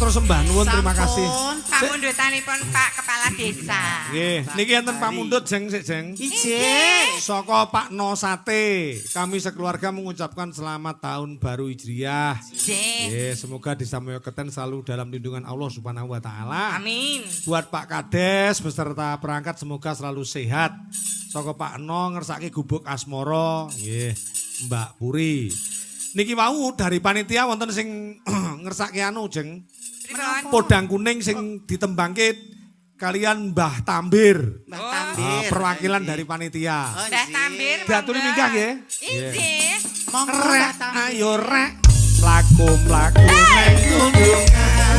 matur sembah nuwun, terima kasih. Pamundutanipun Pak Kepala Desa. Nggih, niki enten pamundhut jeng sik jeng. Ije. Saka Pak No Sate, kami sekeluarga mengucapkan selamat tahun baru Hijriah. Nggih. Nggih, semoga Desa Moyoketen selalu dalam lindungan Allah Subhanahu wa taala. Amin. Buat Pak Kades beserta perangkat semoga selalu sehat. Saka Pak No ngersake gubuk asmara, nggih, Mbak Puri. Niki wau dari panitia wonten sing ngersake anu jeng. Pripun? Podang kuning sing ditembangke kalian Mbah Tambir. Mbah Oh. Tambir. Ah, perwakilan dari panitia. Oh, Mbah Tambir. Diaturi monggo. minggah nggih. Inggih. Monggo Rek, Mbah Tambir. ayo rek, mlaku-mlaku neng tunjungan.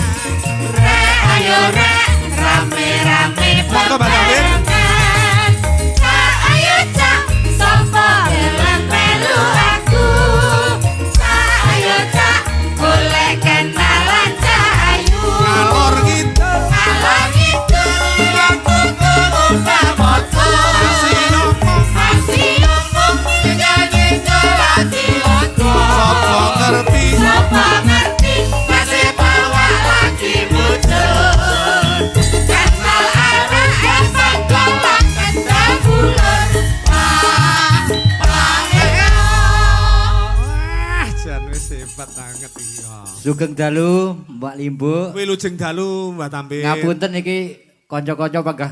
Rek ayo rek rame-rame Monggo Mbah Tambir. bebarengan. Cak ayo cak sapa gelem melu aku. Cak ayo cak golek kenalan cak ayu. Ngalor ngidul Ngalor ngidul aku turu pamoto. masih ngomong Masih ngomong nyanyi lagi lagu. sapa ngerti Sapa ngerti nasib awak lagi mudun. Kenal arek efek golak kendang bulur. Pak Wah, jan wis hebat banget iki. Oh. Sugeng dalu Mbak Limbuk. Wilujeng dalu Mbah Tambir. Ngapunten iki kanca-kanca panggah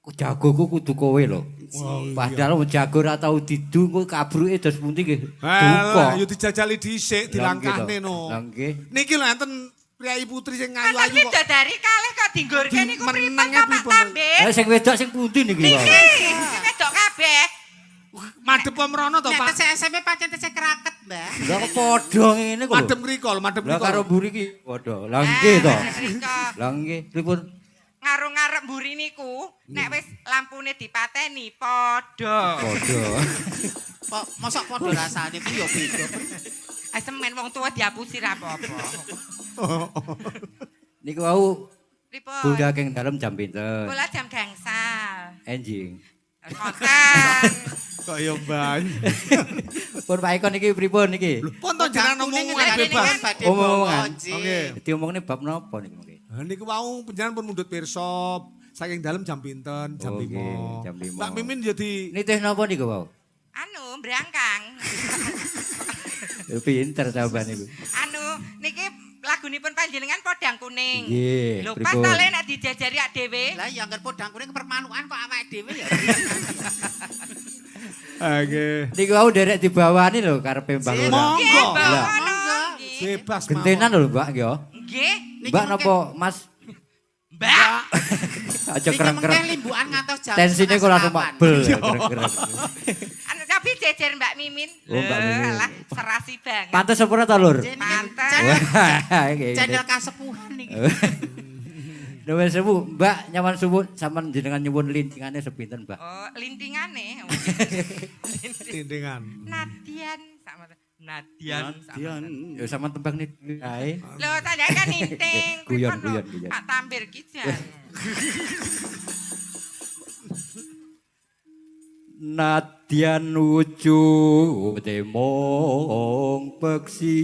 jagoku kudu kowe lho. Oh, iya. Padahal wong jago ora tau didu engko kabruke dos pundi nggih. Alah, yo dijajali dhisik, dilangkahne no. Lah nggih. Niki lho enten priyayi putri sing Kapan ayu-ayu kok. bidadari kalih kok dinggorke niku pripun Menenge to Pak pripun? Tambir? Eh sing wedok sing pundi niki Niki wae? sing wedok kabeh. Madhep mrono to, Nek Pak? tesih SMP pancen tesih keraket, Mbah. Lah kok padha ngene kok. lho. Madhep mriko lho, madhep Lah mriko. karo mburi iki padha. Lah nggih to. Ah, mriko. Lah nggih, pripun? Ngarep-ngarep mburi niku, nek wis lampune dipateni padha. Padha. Kok mosok padha rasane ku ya beda. Ah semen wong tuwa diapusi ra apa-apa. Niku wau Pripun? budal keng dalem jam pinten? Kula jam gangsal. Enjing. Konten. Kok yo ban. Pun Pak Eko niki pripun niki? Pun to jenengan Kuning omongan bebas. badhe Omongan. bawa, Oke. Diomongne bab napa niku mengke? Lah niku wau panjenengan pun mundhut pirsa saking dalem jam pinten? Jam Oh, 5. nggih, jam 5. Mbak Mimin jadi Nitih napa niku wau? Anu brangkang. Ya pinter sampean niku. Anu niki lagunipun panjenengan Podang Kuning. Nggih, Lho pas pripun? ta le nek dijajari ak dhewe. Lah ya angger podang kuning permaluan kok awake dhewe ya. Oke. Niku wau nderek dibawani lho karepe Mbah Lurah. Monggo. Nggih, Lah. bawono. Nggih. Bebas Gentenan mawon. lho Mbak nggih. Nggih. Niki Mbak mengke- napa Mas? Mbak. Aja Niki mengke kereng-kereng. limbukan ngantos jam Tensine kok langsung setengah mak bel kereng-kereng. Anu tapi jejer Mbak Mimin. Oh, Mbak Lho, Mimin. Alah, serasi banget. Pantes apa ora ta Lur? Niki Pantes. Wah, iki. Channel kasepuhan niki. Nuwun sewu, Mbak, nyaman suwun sampean jenengan nyuwun lintingane sepinten, Mbak? Oh, lintingane. Tintingan. Nadian sama Nadian. sama. Ya sampean tembang nih ae. Lho, tandake kan ninting. Guyon, Pripun lho? guyon, guyon. Pak Tambir ki jan. Nadyan wujude mung peksi.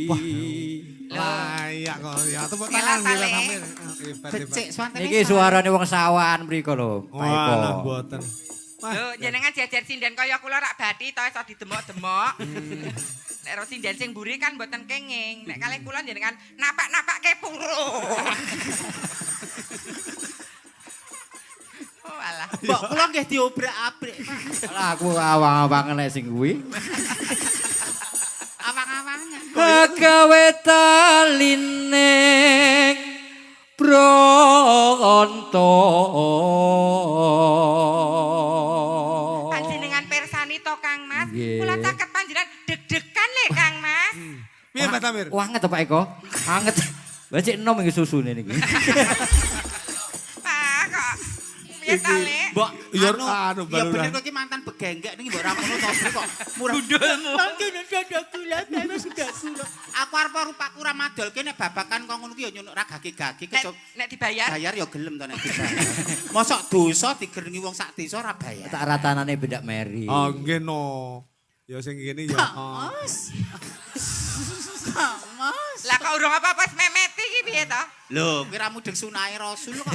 Wah. Layak kok ya. Tepuk tangan Ngelah, nggih Pak Pak, Le. Tambir. Hebat, hebat. Becik swantene. Niki suarane wong sawahan mriko lho, Pak Eko. Walah mboten. Wah, Lho, jenengan jejer sinden kaya kula rak bathi to iso didemok-demok. Nek ro sinden sing mburi kan mboten kenging. Nek kalih kula jenengan napak-napakke purun. Oh alah. Mbok kula nggih diobrak-abrik, Pak. Lah aku awang-awangan nek sing kuwi. Awang-awangan. Kagawe talining bronto. Panjenengan persani to Kang Mas. Nggih. Kula caket panjenengan deg-degan le Kang Mas. Piye Pak Tambir? Wah, anget to Pak Eko? Anget. Lah cek enom iki susune niki. Pak kok piye ta le? Mbok Ya, anu, anu, ya Mbak bener Lurah. kok iki mantan begenggek niki mbok ra ngono to kok murah. Gundulmu. Aku arep rupaku ra madolke nek babakan kok ngono ki ya nyunuk ra gage-gage Nek, kecok. nek dibayar Bayar ya gelem to nek dibayar. Mosok dosa digerengi wong sak desa ora bayar. Tak ratanane bedak meri. Oh nggih no. Ya sing ngene ya. Oh. Os. Kang Mas. Lah kok urung apa-apa wis memeti iki piye to? Lho, kowe ra mudeng sunahe Rasul kok.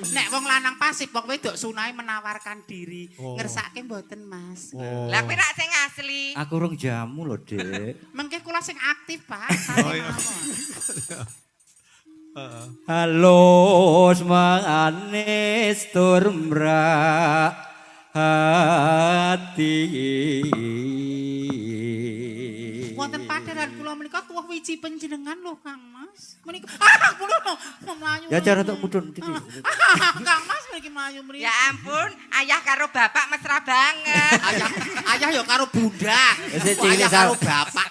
Nek wong lanang pasif, wong wedok sunahe menawarkan diri. Oh. Ngersake mboten, Mas. Oh. Lah kuwi rak sing asli. Aku rung jamu lho, Dik. Mengke kula sing aktif, Pak. Oh, iya. Heeh. Halus manis tur mrak hati. Wonten padharan kula menika tuwuh wiji panjenengan lho, Kang Mas. Menika ah kula mlayu. Ya cara tok mudhun titik. Ah, Kang Mas mriki mlayu mriki. Ya ampun, ayah karo bapak mesra banget. Ayah, ayah ya karo bunda. Wis Kok cilik ayah karo sal. bapak.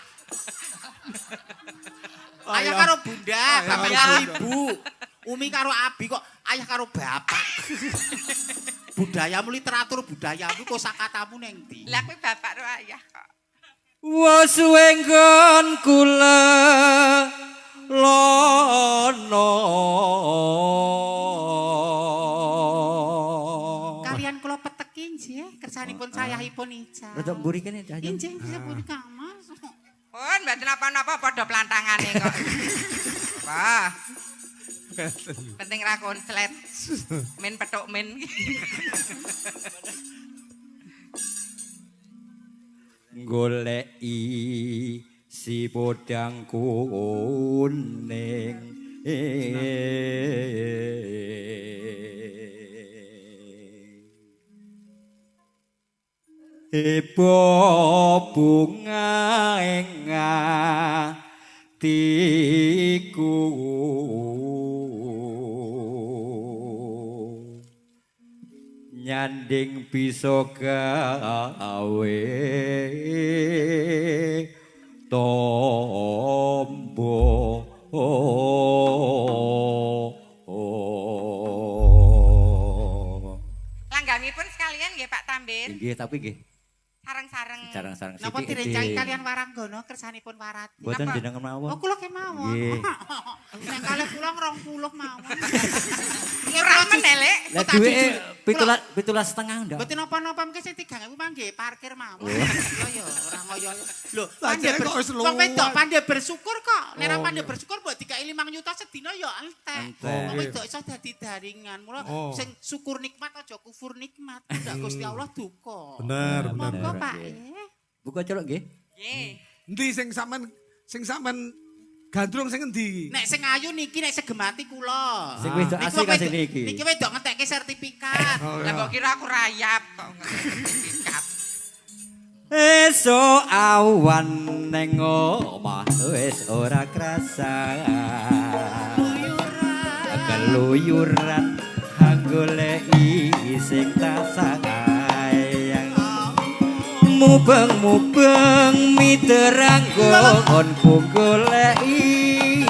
Ayah karo bunda, bapak karo karo ibu. Umi karo abi kok ayah karo bapak. Budayamu literatur budayamu kosakatamu neng ndi? Lah kuwi bapak karo ayah kok. Wes suwe nggon kula lono. Kalian kula peteki nggih, kersanipun sayahipun Ica. Rada mburi kene Cah. Injih sepun Kang Mas. Pun mboten napa-napa padha plantangane kok. Wah. Penting ra konslet. Men petuk men. Goleki si podang kuning. Hebo bunga ing atiku. Nyanding bisa gawe tombo. Langgamipun sekalian nggih Pak Tambir. Nggih, tapi nggih Sareng-sareng. sareng-sareng Napa sithik. direncangi kalian waranggono kersanipun warati? Mboten Napa? jenengan mawon. Oh kula kemawon. Nggih. Nek kalih kula 20 mawon. Murah men elek. Lah duweke 17,5 ndak. Mboten napa-napa mungkin sing 3000 mah nggih parkir mawon. Lho ya ora ngoyo. Lho, Lah, pandhe jare kok wis wong wedok luwih. pandhe bersyukur kok. Nek ora Oh, pandhe iya. bersyukur mbok dikai 5 juta sedina ya entek. Entek. Wong wedok iso dadi daringan. Mula Oh. sing syukur nikmat aja kufur nikmat. Ndak Gusti Allah duka. Bener, bener. Monggo Bener, Pak. nggih. Buka celok nggih. Nggih. Endi sing sampean gandrung sing endi iki? Nek sing ayu niki nek segemati kula. Sing wedok Niki asli wong kasih wedok- niki. Niki wedok ngetekke sertifikat. Oh, Lah iya. mbok kira aku rayap kok sertifikat. Esuk awan neng omah wis ora krasa. Keluyuran goleki sing tak sayang. Mubeng-mubeng miterang nggonku goleki.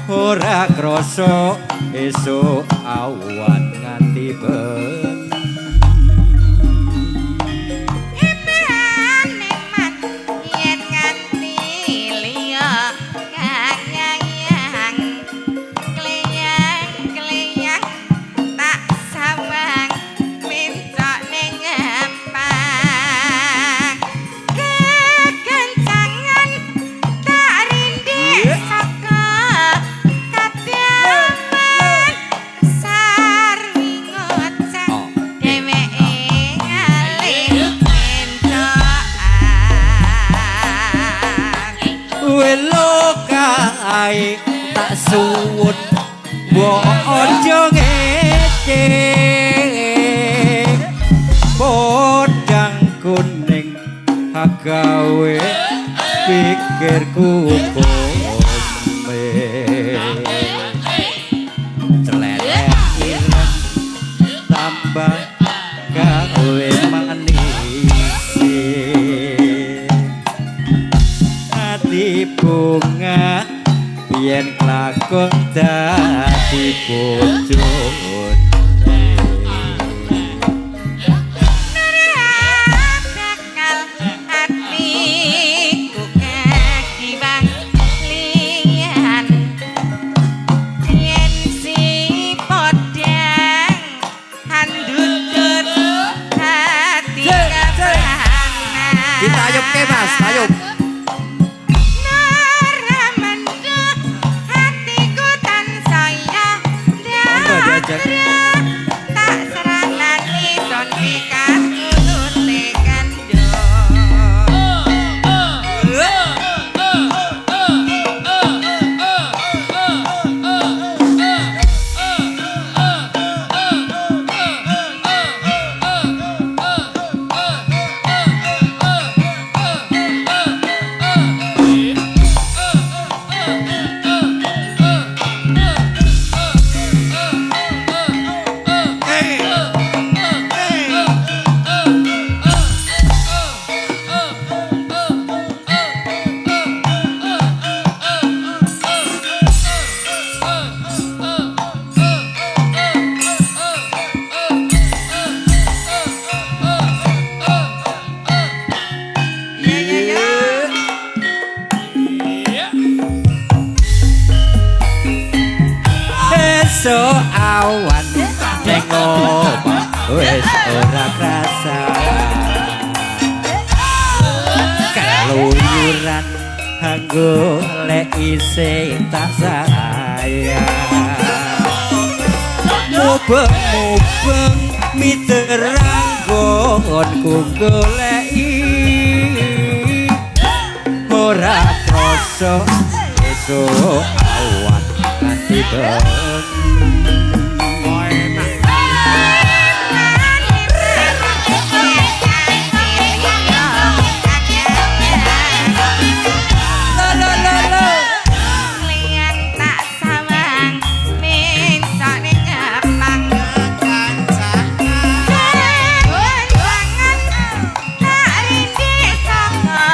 Ora krasa esuk awan nganti bengi. Eman eman yen nganti liya kayang kleyang kleyang tak sawang mencok ning empang kekencangan tak rindik saka kadaman sarwi ngoceh Oh. dheweke ngalih mencokan. Welo kae tak suwun mbok aja ngece. Podang kuning gawe pikirku kome. Celenek ireng tambah gawe manis. Ati bunga yen kelakon dadi bojone. Bakal atiku kekiwang liyan yen si podang handutut hati Cek, cek. kepanan. Ditayubke Mas, tayub. Esuk awan ning omah wis ora krasa. Keluyuran golek isih tak sayang. Mubeng-mubeng miter anggonku goleki ora krasa esuk awan nganti bengi. Oh, enak. Lo lo lo lo. Kliang tak sawang mencok ning ngepang. Goncangan tak rindik saka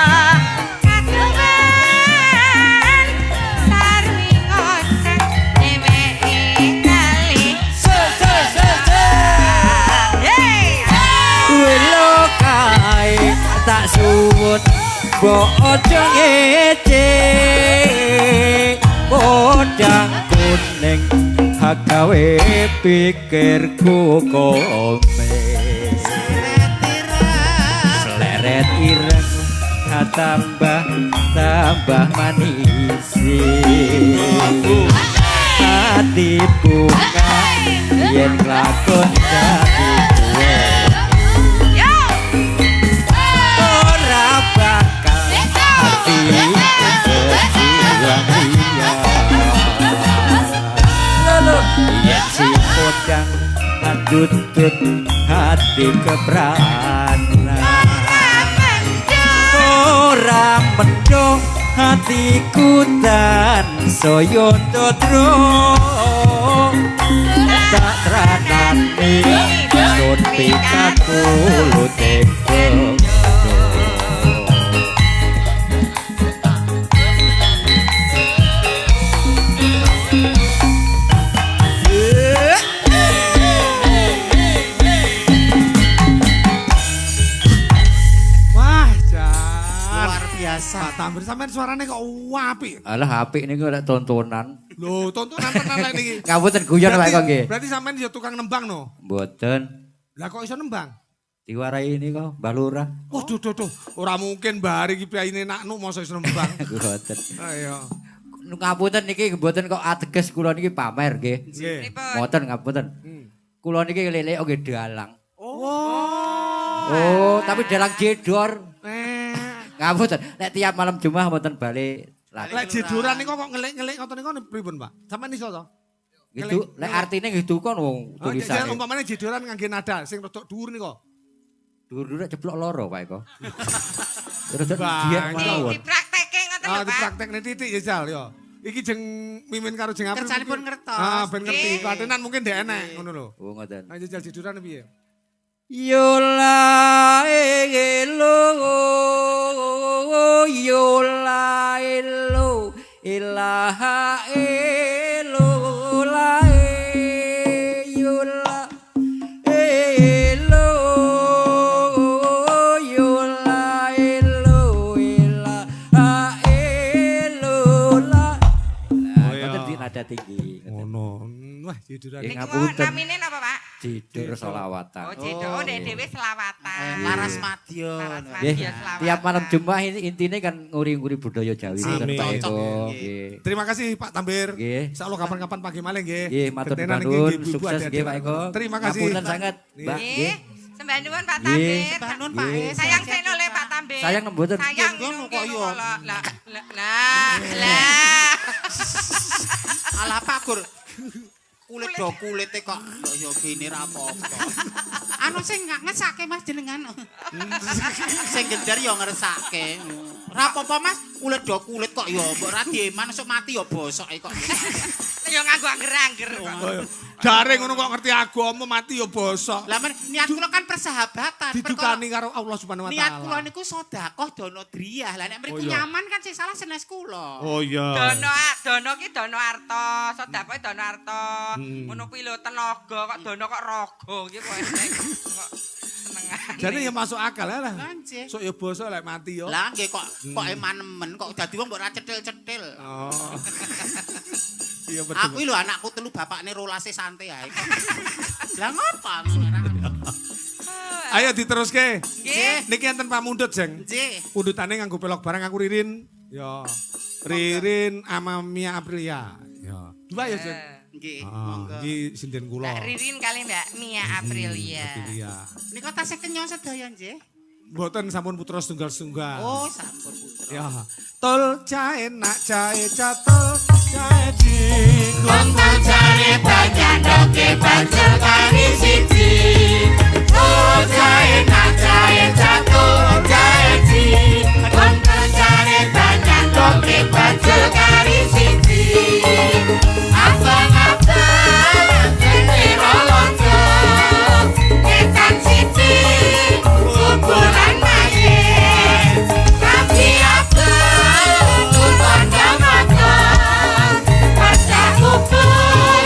kaduman sarwi ngoceh dheweke kali. Se se se se. Hey! Welo kae tak suwun mbok aja ngece. Podang kuning hagawe pikirku kome. Sleret ireng tambah tambah manis. Hati bunga yen lakon dadi kuwe. Yo! Ora bakal hati berjuang liya. Lho yen si podang andutut hati keprana. Ora mendo hatiku tan saya totro tak tranane sun pikaku luteko. Wah, jan. Luar biasa. Pak Tambir sampean suarane kok apik. Alah apik niku lek tontonan. Lho, tontonan tenan lek niki. Ngapunten guyon Pak Eko nggih. Berarti sampean ya tukang nembang no? Mboten. Lah kok iso nembang? Diwarai ini kok Mbah Lurah. Waduh, duh, duh. Ora mungkin Mbah Ari iki piyayine naknu mosok iso nembang. Mboten. Ayo. Ngapunten niki mboten kok ateges kula niki pamer nggih. Nggih. Pripun? Mboten ngapunten. Kula niki lelek nggih dalang. Oh. Oh, tapi dalang jedor. Eh. Ngapunten. Nek tiap malam Jumat mboten bali lagi. Lek jedoran niku kok ngelik-ngelik ngoten niku pripun, Pak? Sampeyan iso to? Gitu, lek artine nggih duka wong Oh, tulisane. umpamane jedoran ngangge nada sing rodok dhuwur niku. Dhuwur-dhuwur ceplok loro Pak Eko. Terus Bang. dia mawon. Dipraktekke ngoten lho, Ah, Pak. dipraktekne titik ya, Jal ya. Iki jeng mimin karo jeng April. Kersanipun ngertos. Ah, ben ngerti. Nggih. Klatenan mungkin ndek enek ngono lho. Oh ngoten. Ayo jajal jedoran piye? Yo la elo yo la elo ilaha elo la e yo la elo yo la elo ilaha elo la. Oh, iya. Ngoten di nada tinggi. Ngono. Wah, jedoran. Nggih, Niku ngapunten. namine napa, Pak? Tidur selawatan. Oh, jedor. Oh, dek dhewe selawatan. Laras Madya. Laras Nggih, Madya selawatan. tiap malam Jumat ini intinya kan nguri-nguri budaya Jawi ngoten Amin. Pak Eko. Cocok, Nggih. Terima kasih Pak Tambir. Nggih. Insyaallah kapan-kapan pagi malih nggih. Nggih, matur Gentenan nuwun, nggih, ibu-ibu, sukses adik-adik. nggih Pak Eko. Terima kasih. Ngapunten sangat, Mbak. Nggih. Nggih. Sembah nuwun Pak Nggih. Tambir. Sembah nuwun Pak Nggih. E. Sayang seno le Pak Tambir. Sayang mboten. Sayang Nggih, nggih, kok yo. Lah lah lah lah. Alah Pak Gur. Kulit do kulite kok yo gini ra apa-apa. Anu sing nggak ngesake Mas jenengan. Sing gender yo ngersake. Ra apa-apa Mas, kulit do kulit kok yo mbok ra dieman sok mati yo bosoke kok. Yo nganggo angger-angger kok. Oh, iya. Jare ngono kok ngerti agama mati ya bosok. Lah men niat kula kan persahabatan. Didukani karo Allah Subhanahu wa Niat kula taala. niku sedekah dono driyah. Lah nek mriku Oh, iya. nyaman kan sing salah senes kula. Oh iya. Dono dono ki dono arta, sedekah dono arta. Hmm. Ngono kuwi lho tenaga kok dono kok raga iki kok enek. Kok senengane. Senengane. Jane ya masuk akal ya lah. Lah nggih. Sok ya bosok lek mati yo. Lah nggih kok kok eman nemen kok dadi wong mbok ra cetil-cetil. Oh. Iya betul. Aku lho anakku telu bapakne rolase santai ae. Lah ngapa ngono ra? Ayo diteruske. Nggih. Niki enten pamundhut, Jeng. Nggih. Pundhutane nganggo pelok barang aku Ririn. Ya. Ririn ama Mia Aprilia. Ya. Dua ya, Jeng. Nggih, Heeh, monggo. iki sinden kula. Mbak Ririn kali Mbak Mia Aprilia. Aprilia. Nika tasih kenya sedaya nggih. Mboten sampun putra setunggal-setunggal. Oh, sampun putra. Ya. Tol jae nak jae catul jae di jare banyandoke bajul kari siji. Oh jae nak jae catul jae ji. Kontol jare banyandoke bajul kari siji. Abang-abang gendera lojo. Ketan siji kuburan mayit. Tapi abang tondo mata. Kaca kubur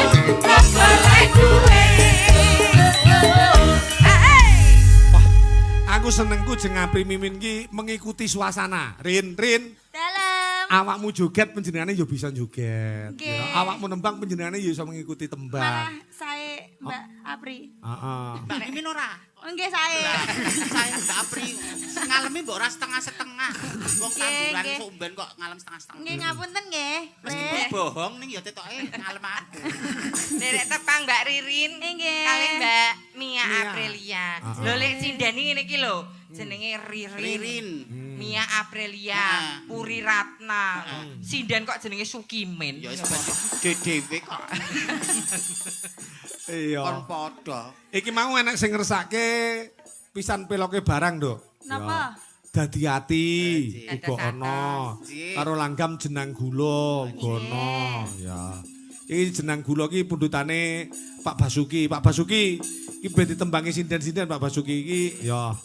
golek duwe. Wah, aku senengku jeng Apri Mimin ki mengikuti suasana. Rin, Rin, Dalem. Awakmu joget panjenengane ya bisa joget. Nggih. Ya, awakmu nembang panjenengane ya iso mengikuti tembang. Malah sae Mbak Apri. Heeh. Mbak Mimin ora? Oh, nggih sae. Saya Mbak Apri ngalemi mbok ora setengah-setengah. Wong Nggih, tanduran nggih. sok mben kok ngalem setengah-setengah. Nggih ngapunten nggih. Meskipun Le. bohong ning ya tetoke ngalem aku. Derek tepang Mbak Ririn Nggih. kalih Mbak Mia Mia. Aprilia. Ah. Lho lek sindeni ngene iki lho, jenenge Ririn. Ririn. Mia Aprilia, Ah. Puri Ratna. Sinden kok jenenge Sukimin. Ya wis ben dhewe kok Iya. kon padha. Iki mau enek sing ngersake pisan peloke barang, Nduk. Napa? Ya. Dadi ati Nggih. uga ana. Nggih. Karo langgam jenang gula uga ana. Ya. Iki jenang gula iki pundhutane Pak Basuki. Pak Basuki iki ben ditembangi sinden-sinden Pak Basuki iki ya.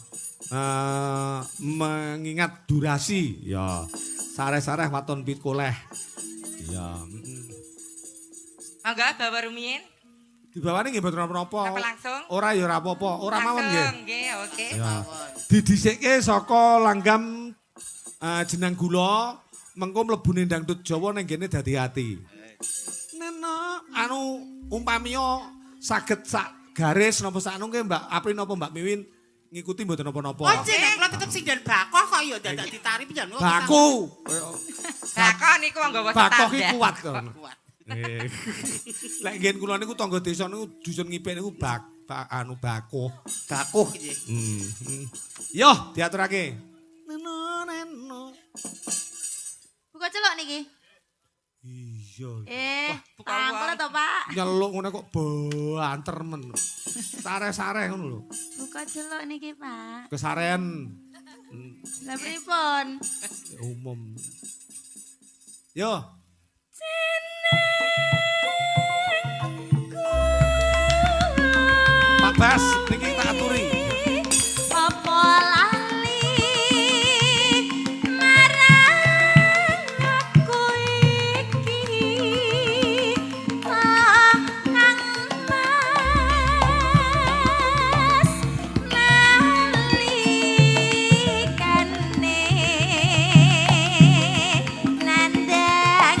Mengingat durasi ya. Sareh-sareh waton pikoleh. Ya. Mangga bawa rumiyin. Dibawane nggih mboten napa-napa. Apa langsung? Ora ya ora apa-apa, ora mawon nggih. Langsung, nggih, oke. Ya. Didhisikke saka langgam jenang gula, mengko mlebune dangdut Jawa ning kene dadi ati. Neno anu umpamiya saged sak garis napa sak anu nggih Mbak Apri napa Mbak Miwin ngikuti mboten napa-napa. Oh, nek kula tetep sinden bakoh kok ya dadak ditari pisan. Baku. Bako niku wong nggawa Bakoh ki standar. kuat to. Kuat. Nggih. Lek nggen kula niku tangga desa niku dusun ngipik niku bak, bak anu bakoh. Bakoh iki. Yo, diaturake. Neno neno. Buka celok niki. Iya. Eh, buka tangkel uang. to, Pak. Nyeluk ngono kok banter men. Sare-sare ngono lho. Buka celok niki, Pak. Kesaren Lah pripun? umum. Yo. Pak Bas, niki tak aturi. Apa lali marang aku iki Kang Mas nalikane nandang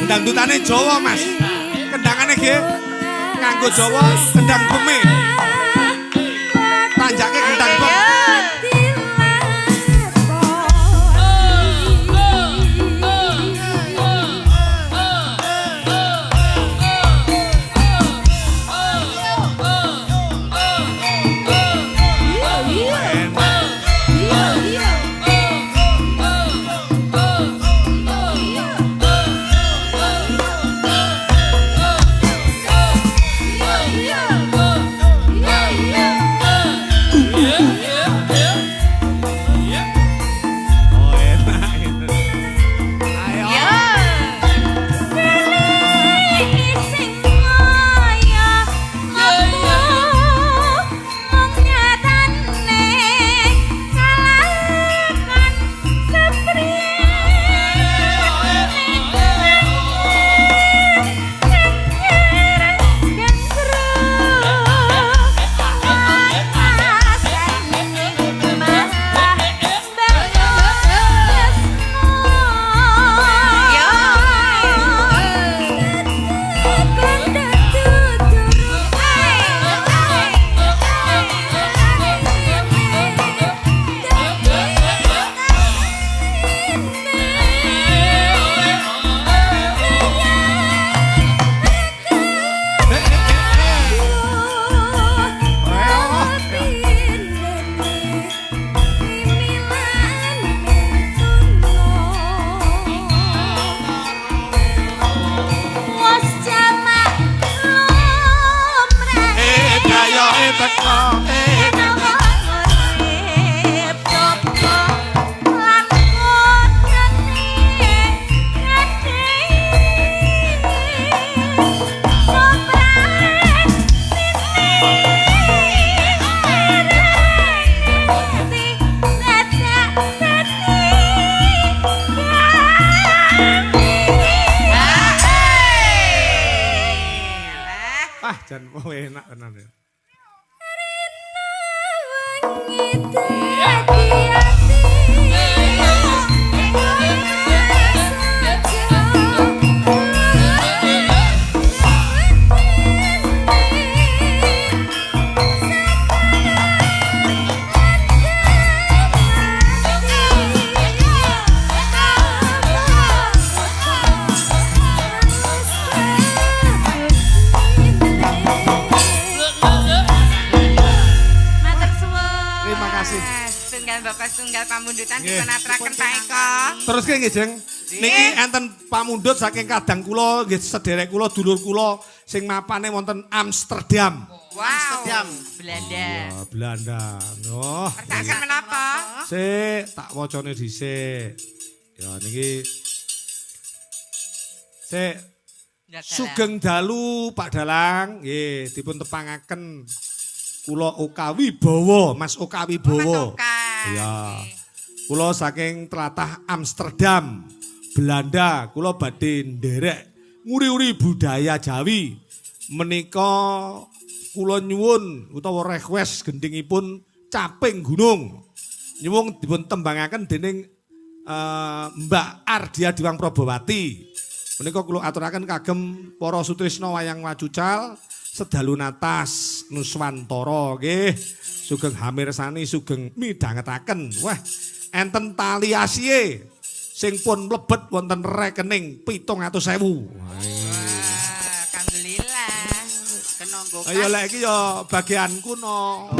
Dangdutane Jawa, Mas. Kendangane nggih nganggo Jawa, kendang bumi. Tanjake kendang bom. Oh, enak. Ayo. Yo. Sing kaya ngopo mung nyatane kalakon seprene Yo. Eh, dayoke teko. Eh, Ah. ah, jan oh, enak tenan ya. Matur suwun. Terima kasih. Tunggal bapak tunggal pamundutan Nggih. dipun aturaken Pak Eko. Terus ki nggih, Jeng. Niki enten pamundhut saking kadang kula nggih sederek kula dulur kula sing mapane wonten Amsterdam. Wow. Amsterdam. Belanda. Wah, Belanda. Oh. Ngertakaken menapa? Sik, tak wacane dhisik. Ya niki sik Dalah. sugeng dalu Pak Dalang, nggih dipun tepangaken kula Oka Wibowo, Mas Oka Oh, Mas Wibowo. Oka. Iya. Nggih. Kula saking tlatah Amsterdam, Belanda, kula badhe nderek nguri-uri budaya Jawi. Menika kula nyuwun utawa request gendhingipun Caping Gunung. Nyuwun dipun tembangaken dening Mbak Ardia Diwang Probowati. Menika kula aturaken kagem para sutrisna wayang wacucal sedalu natas Nuswantara nggih. Sugeng hamirsani sugeng midhangetaken. Wah, enten tali asihe sing pun mlebet wonten rekening 700.000. Wah, alhamdulillah. Kena nggo Ayo lek iki ya bagianku no.